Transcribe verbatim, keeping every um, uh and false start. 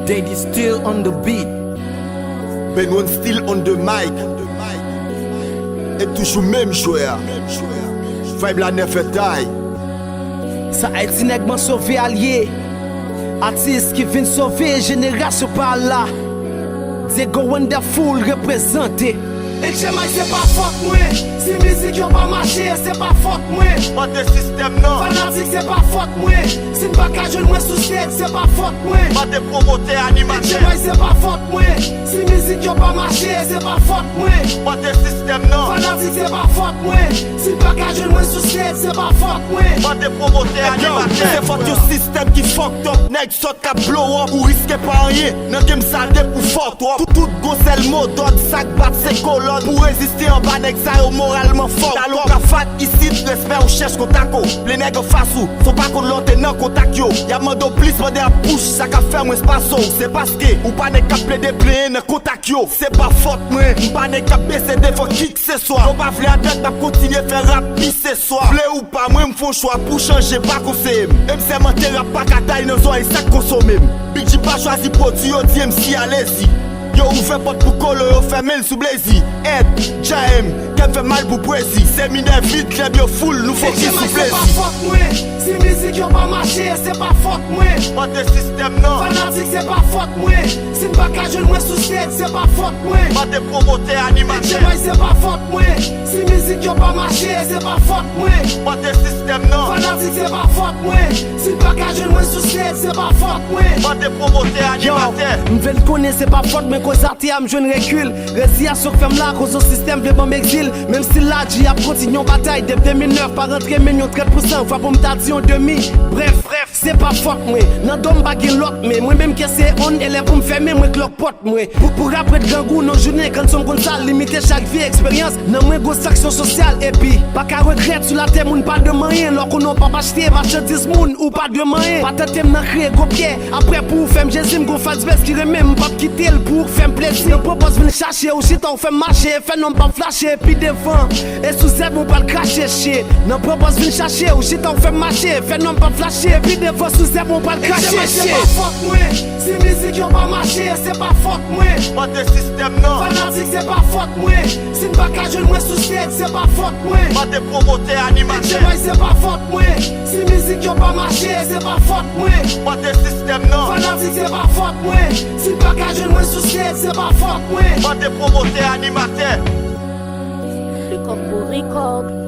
Daddy still on the beat. Ben One still on the mic. E toujou menm jwè a. Vibe la nèfè tay. Sa Ayiti nèg man sove alye. Atis ki vin sove jenerasyon pa la. Diego Wonderful reprezante. H M I se pa fòt mwen. Si mizik yo pa mache, se pa fòt mwen. Bande sistèm nan. Fanatik se pa fòt mwen. Si n pa ka jwenn mwen sou stage, se pa fòt mwen. Bande pwomotè animatè. H M I se pa fòt mwen. Si mizik yo pa mache, se pa fòt mwen. Bande sistèm nan. Fanatik se pa fòt mwen. Si n pa ka jwenn mwen sou stage, se pa fòt mwen. Bande pwomotè animatè. Se fòt yon sistèm ki fucked up. Nèg sòt k ap blow up. Ou riske pa anyen. Nan game sa depi w fò twòp. Tout, tout gon sèl mo dòd. Sa k bat se kolòn. Pou reziste anba nèg sa yo moralman fò. Talon ka fat isit, respè ou chèch kontak ou. Plen nèg anfas ou, fò pa konn lè w te nan kontak yo. Y ap mande w plis, mande ap push, sa k ap fè mwens pase w. Se paske ou pa nèg k ap plede plenyen nan kontak yo. Se pa fòt mwen, m pa nèg k ap bese devan kikseswa. Yo pa vle admèt m ap kontinye fè rap pi se swa. Vle ou pa, mwen m fè yon chwa pou chanje, pa konseye m. E m sèmante rap pa ka tay nan zòrèy sa k konsome m. Big G pa chwazi pwodui, yo di M C alezi. Yo ouvè pòt pou kolo, yo fèmen l sou blezi. Èd, J M, kè m fè mal pou pwezi. Seminè vid, klèb yo full, nou fokis sou plezi. H M I se pa fòt mwen. Si mizik yo pa mache, se pa fòt mwen. Bande sistèm nan. Fanatik se pa fòt mwen. Si n pa ka jwenn mwen sou stage, se pa fòt mwen. Bande pwomotè animatè. H M I se pa fòt mwen. Si mizik yo pa mache, se pa fòt mwen. Bande sistèm nan. Fanatik se pa fòt mwen. Si n pa ka jwenn mwen sou stage, se pa fòt mwen. Bande pwomotè animatè. M vle n konnen se pa fòt mwen koz atè a m jwenn rekil. Reziyasyon k fè m la koz yon sistèm vle ban m egzil. Menm si ladji ap kontinye yon batay depi de mil nèf pa rantre menm yon trèt pou san vwa pou m ta di yon demi. Brèf, brèf, se pa fòt mwen. Nan do m pa gen lòt men mwen menm ke se on e lè pou m fèmen mwen k lòk pòt mwen. Pou, pou rap ret grangou nan jounen grann sòm konn sa limite chak vi eksperyans nan mwen gwo sanksyon sosyal epi pa ka regrèt sou latè moun pa de manyen lò konnen w p ap achte machandiz moun ou pa de manyen pa tante m nan kreye gwo pyè. Apre pou ou fè m jezi m gon fans bèz ki renmen m p ap kite l pou ou k fè m plezi. Nan pwopòz vin chache ou chita ou fè m mache fè non m p ap flache pi devan e sou zèb ou pral krache shit. Nan pwopòz vin chache ou chita ou fè m mache fè non m p ap flache pi devan sou zèb ou pral krache shit. Fòt mwen. Si mizik yo pa mache, se pa fòt mwen. Bande sistèm nan. Fanatik se pa fòt mwen. Si n pa ka jwenn mwen sou stage, se pa fòt mwen. Bande pwomotè animatè. H M I se pa fòt mwen. Si mizik yo pa mache, se pa fòt mwen. Bande sistèm nan. Fanatik se pa fòt mwen. Si n pa ka jwenn mwen sou stage, se pa fòt mwen. Bande pwomotè animatè. Le Corpo Record.